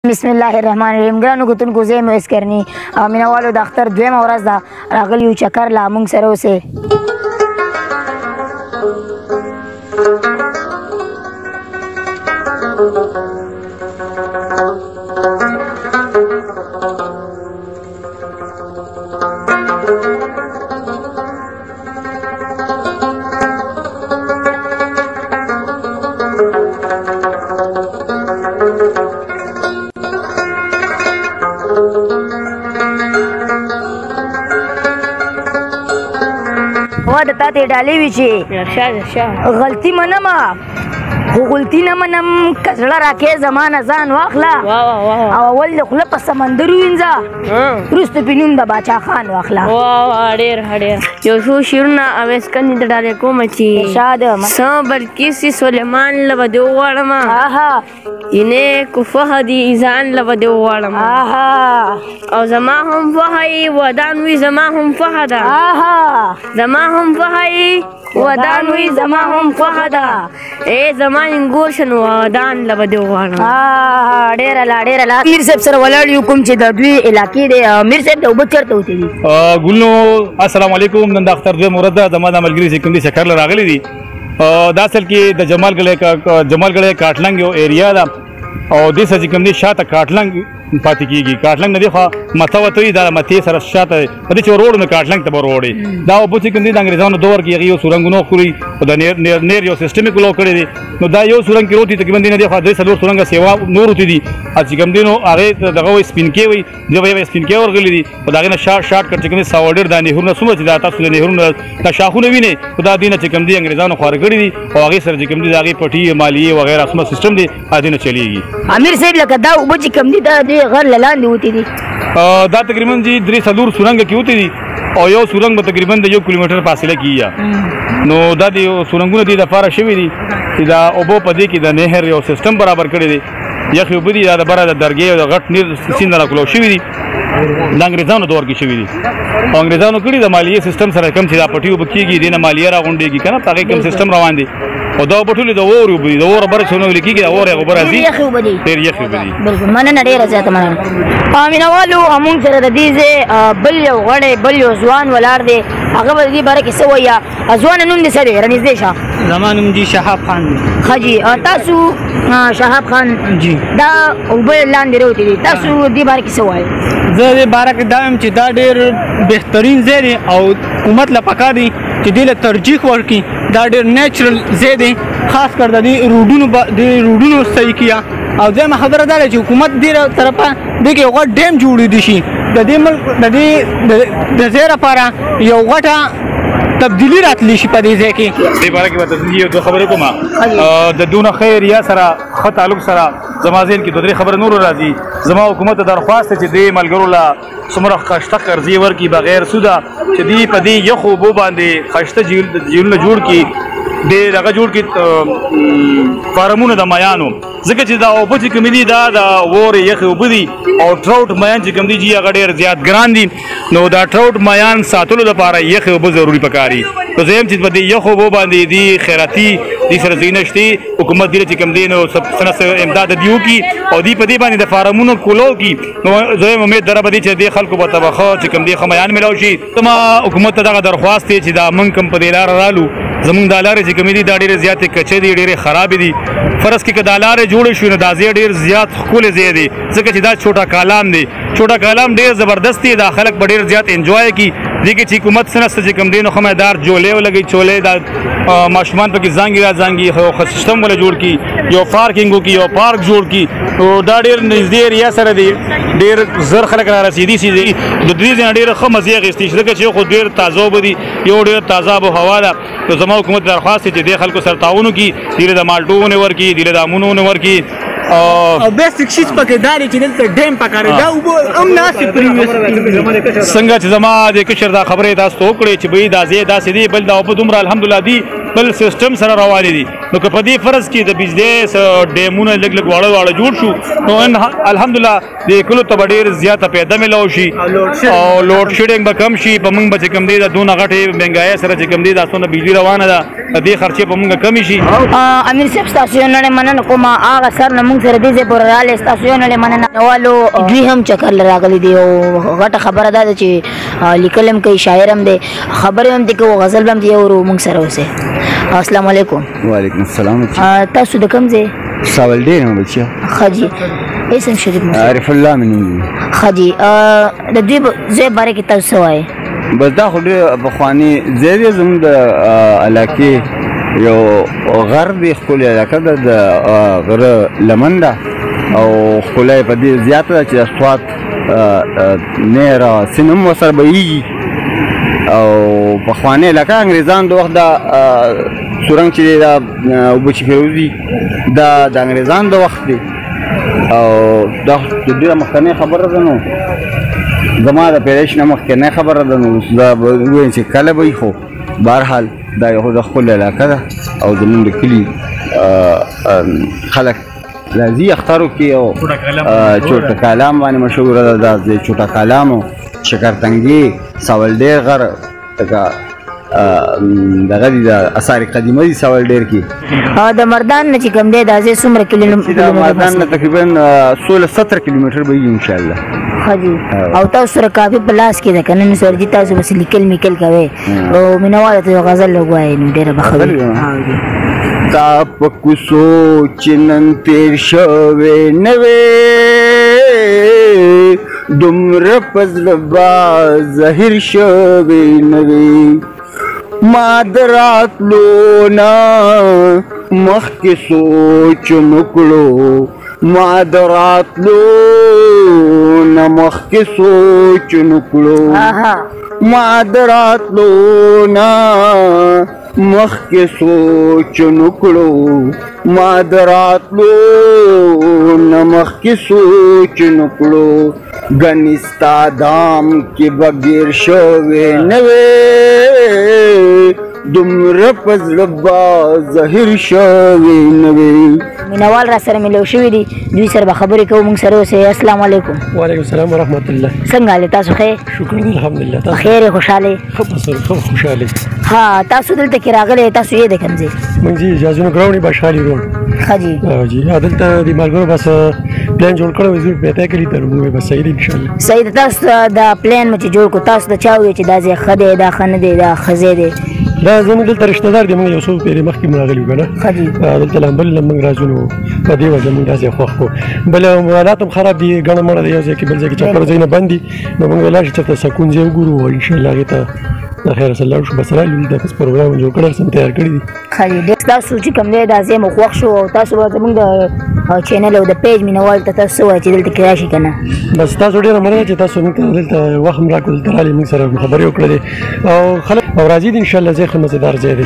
بسم الله الرحمن الرحیم. ګرانو کتونکو، زه یم ویس کرني او مینهوالو د اختر دویمه ورځ ده، راغلي یو چکر له موږ سره اوسئ. وا د تاته ډالې وي چې غلطي منم، خو غلطي نه منم که زړه راکې زما نه ځان واخله او اول د خوله په سمندر ووینځه، وروسته په نوم د باچا خان واخله. واه واه، ډېر ښه، ډېر. یو څو شعرونه اویس کندې ته ډالۍ کوم چې ارشاد. څه بلکیس سلیمان له به دې وغواړم، ینې کوفه دي ځان له به دې وغواړم، او زما هم فخه یې ودان وي، زما هم فخه ده، زما هم فخه یې ودان وي، زما هم خوښه ده، ای زما انګور شنو ودان له به دې وغواړم. ډېره لا، ډېره لا. میر صاحب سره ولاړ یو، کوم چې د دوی علاقې دی. میر صاحب، د اوبه چېرته وتې دي؟ ګلنو السلام علیکم. نن د اختر دویم ورځ ده، زما د ملګري چې کوم دي چکر له راغلي دي. دا اصل کې د جمال ګلې کاټلنګ یو area ده، او دې سره چې کوم دي شاته کاټلنګ پاتې کېږي. کاټلنګ نه دی خو مته وته وي، دا متې سره شاته په دې چې روډ نو کاټلنګ ته به وروړي. دا اوبه چې کوم دي د انګرېزانو دور کې هغې یو سورنګونو خوري او د نیر نیر نیر یو سیستم یې کولو کړی دی. نو دا یو سورنګ کې روتي تقریبا دی نه دی خو درې څلور سورنګه سیوا نور روتي دي. او چې کوم دی نو هغې دغه وایي سپینکې وایي، دوی به یې سپینکې ورغلي دي. او د هغې نه شارټ کټ چې کوم دی ساوډر دا نهرونه څومره چې دا تاسو د نهرونه دا شاخونه وینئ، خو دا دینه چې کوم دی انګرېزانو خواره کړي دي، او هغې سره چې کوم دی د هغې پټي مالیې وغیره څومره سیستم دی هغه دینه چلیږي. امیر صاحب، لکه دا اوبه چې کوم دي دا دې غر له لاندې وتې دي؟ دا تقریبا جی درې څلور سورنګ کې وتې دي، او یو سورنګ به تقریبا د 1 کیلومتر فاصله کې یا. نو دا د سورنګونه دې دپاره شوي دي چې دا اوبو په دې کې د نهر یو سیستم برابر کړی دی. یخې اوبه دي، دا د بره د درګې او د غټ نیر سیند راکولو شوي دي، د انګرېزانو دور کې شوي دي، او انګرېزانو کړي د مالیې سیستم سره کوم چې دا پټي اوبه کېږي، دې نه مالیه راغونډېږي که نه، په هغې کوم سیستم روان دی. او دا اوبه ټولې د واورې اوبه دي، د واورې بره چې ونه ویل کېږي، د واورې هغه اوبه راځي، ډېرې یخې اوبه دي، ډېرې یخې اوبه دي. بلکل، مننه، ډېره زیاته مننه. مینهوالو، موږ سره د دې ځای بل یو غړی، بل یو ځوان ولاړ دی، هغه به د دې باره کې څه وایي. ځوانه، نوم دې څه دی؟ رانږدې شه. زما نوم جی شهاب خان دی. ښه جي، تاسو شهاب خان جی، دا اوبه لاندې راوتې دي، تاسو دې باره کې څه وایئ؟ زه دې باره کې دا وایم چې دا ډېر بهترین ځای دی، او حکومت له پکار دی چې دې له ترجیح ورکړي. دا ډېر نیچرل ځای دی، خاص کر د دې روډونو د روډونو صحیح کیا. او دویمه خبره دا ده چې حکومت دې طرفه دې کې یو غټ ډیم جوړېدی شي، د دې ملک د دې د ځای لپاره یو غټه تبدیلي راتلی شي په دې ځای کې. دې باره کې به تاسو یو دوه خبرې کوم. د دونه ښه area سره ښه تعلق سره زما ذهن کې دوه درې خبرې نورو راځي. زما حکومت ته درخواست چې دې ملګرو له څومره خشته قرضې ورکړي بغیر سوده، چې دې په دې یخو اوبو باندې خشته جیلونه جوړ کړي، دې دغه جوړ کړي فارمونه د میانو، ځکه چې دا اوبه چې کومې دي دا د واورې یخې اوبه دي، او ټراوټ میان چې کوم دي جي هغه ډېر زیات ګران دي. نو دا ټراوټ میان ساتلو دپاره یخې اوبه ضروري پکاري. نو زه یم چې په دې یخو اوبو باندې دي خیراتي دې سره ځایونه شته، حکومت دې چې کوم دی نو څه نه څه امداد دی وکړي، او دې په دې باندې د فارمونو کولو کړي. نو زه یم امید لرم به دې چې دې خلکو به ته به ښه چې کوم دی ښه میان میلاو شي. زما حکومت ته دغه درخواست دی چې دا موږ کوم په دې لاره رالو، زمونږ دا لارې چې کومې دي دا ډېرې زیاتې کچې دي، ډېرې خرابې دي. فرض کې که دا لارې جوړې شوې نو دا ځای ډېر زیات ښکلی ځای دی، ځکه چې دا چوټا کالام دی. چوټا کالام ډېر زبردست دی، دا خلک به ډېر زیات انجوای کړي. دې کې چې حکومت څه نه څه چې کوم دی نو ښه مېدار جولې ولګوي، چولې دا ماشومان پکې ځانګي را ځانګي، ښه سیستم وله جوړ کړي، یو پارکینګ وکړي، یو پارک جوړ کړي. نو دا ډېر نږدې area سره دی، ډېر زر خلک را رسېدی شي. د دې ځای نه ډېر ښه مزې اخیستی شي، ځکه چې یو خو ډېر تازه اوبه دي، یو ډېر تازه آب و هوا ده. نو زما حکومت درخواست دی چې دې خلکو سره تعاون وکړي، دې له د مالټو ونې ورکړي، دې له د امونو ونې ورکړي. او بیسیک شیز پکې دا دی چې دلته ډیم پکار دی، دا اوبه هم ناستې پرې. څنګه چې زما د کشر دا خبرې تاسو ته وکړې چې بھئی دا ځای داسې دی، بل دا اوبه دومره الحمدلله دي، خپل سیستم سره روانې دي. نو که په دې فرض کې د بجلۍ ډیمونه لږ لږ واړه واړه جوړ شو نو الحمدلله دې کلو ته به ډېر زیاته پیدا میلاو شي او لوډ شیډینګ به کم شي. په موږ به چې کوم دی دا دونه غټې مهنګایۍ سره چې کوم دی دا څونه بجلي روانه ده د دې خرچې په موږ کمې شي. امیر صاحب ستاسو یو نړۍ مننه کوم، هغه سر نه موږ سره دې ځای پورې راغلی، ستاسو یو نړۍ مننه. والو دوی هم چکر له راغلي دي او غټه خبره دا ده چې لیکل هم کوي، شاعر هم دی، خبرې هم دې کوو، غزل به هم دې اورو. موږ سره اوسئ. السلام علیکم. وعلیکم السلام. تاسو د کوم ځای؟ ساول ډېر یم بچیا. ښه جي، اسم شریف مو؟ عارف الله مې نوم دی. ښه جي، د دوی ځای باره کې تاسو څه وایئ؟ بس دا خو ډېر پخوانی ځای دی، زموږ د علاقې یو غر دی، ښکلې علاقه ده، د غره لمن ده او ښکلا یې په دې زیاته ده چې د سوات نهر او سیند هم ورسره بهیږي. او پخوانۍ علاقه انګریزان د وخت دا سورنګ چې دی دا اوبه چې پرې دا د انګریزان د وخت دی او دا ډېره مخکنۍ خبره ده، نو زما د پیدایش نه مخکنۍ خبره ده، نو دا به ووایم چې کله به وي، خو بهرحال دا یو د ښکلې علاقه ده او زموږ د کلي خلک راځي اخترو کې او چوټه کالام باندې مشهوره ده. دا ځای چوټه کالام، شکرتنګي، ساول ډېر غر، لکه دغه دي د اثار قدیمه دي ساول ډېر کې. د مردان نه چې کوم دی دا ځای څومره کیلومتر؟ د مردان نه تقریبا 16-17 کیلومتر به وي انشاءالله. ښه جي، او تاسو سره کافي په لاس کې ده که نه؟ نو سر جي تاسو بس لیکل میکل کوئ او مینهوالو ته یو غزل ووایئ نو ډېره به ښه وي. تا په کوڅو چې نن تېر شوی نه وې، دومره په زړه به زهیر شوی نه وې، ما د راتلو نه مخکې سوچ نه کړو، ما د راتلو نه مخکې سوچ نه کړو، ما د راتلو نه مخکې سوچ نه کړو، ما د راتلو نه مخکې سوچ نه کړو، ګنې ستا دام کې به ګیر شوی نه وې، دومره په زړه به زهیر شوی نه وې. مینهوال را سره میلو شوي دي، دوی سره به خبرې کوو. موږ سره اوسئ. السلام علیکم. وعلیکم السلام ورحمت الله. څنګه حال تاسو؟ ښه شکر دی الحمدلله. تاسو خیر خوشحاله؟ ښه په سر ښه خوشحاله. ها تاسو دلته کې راغلی، تاسو یې د کوم ځای؟ موږ جي جازونو ګراونډ بشالي روډ. ښه جي. جي دلته د ملګرو بس پلان جوړ کړو، زه په ته کلی ته موږ بس صحیح دی ان شاء الله. صحیح. تاسو دا پلان مو چې جوړ کو، تاسو د چا وی چې دا ځای ښه دی، دا ښه نه دی، دا ښه ځای دی؟ دا زموږ دلته رشته دار دی، موږ یو څو پیرې مخکې موږ راغلي وو که نه، دلته لامبل له موږ راځو، نو په دې وجه موږ داسې خوښ کړو. بل حالات هم خراب دي، ګڼه مڼه دی یو ځای کې بل ځای کې چکر ځایونه بند دي، نو موږ ولاړ شو چېرته سکون ځای وګورو او انشاءالله هغې ته د خیره سره لاړ شو. بس راغلو دلته بس پروګرام جوړ کړی، سم تیار کړي دي. ښه جي، ډېر تاسو چې کوم دی دا ځای مو خوښ شو او تاسو به زموږ د چینل او د پیج مینهوالو ته تاسو څه وایئ چې دلته کې راشي که نه؟ بس تاسو ډېره مننه چې تاسو موږ ته دلته وخت هم راکړو، دلته راغلي موږ سره خبرې وکړلې او خلک او راځي دي انشاءالله. ځای ښه مزېدار ځای دی.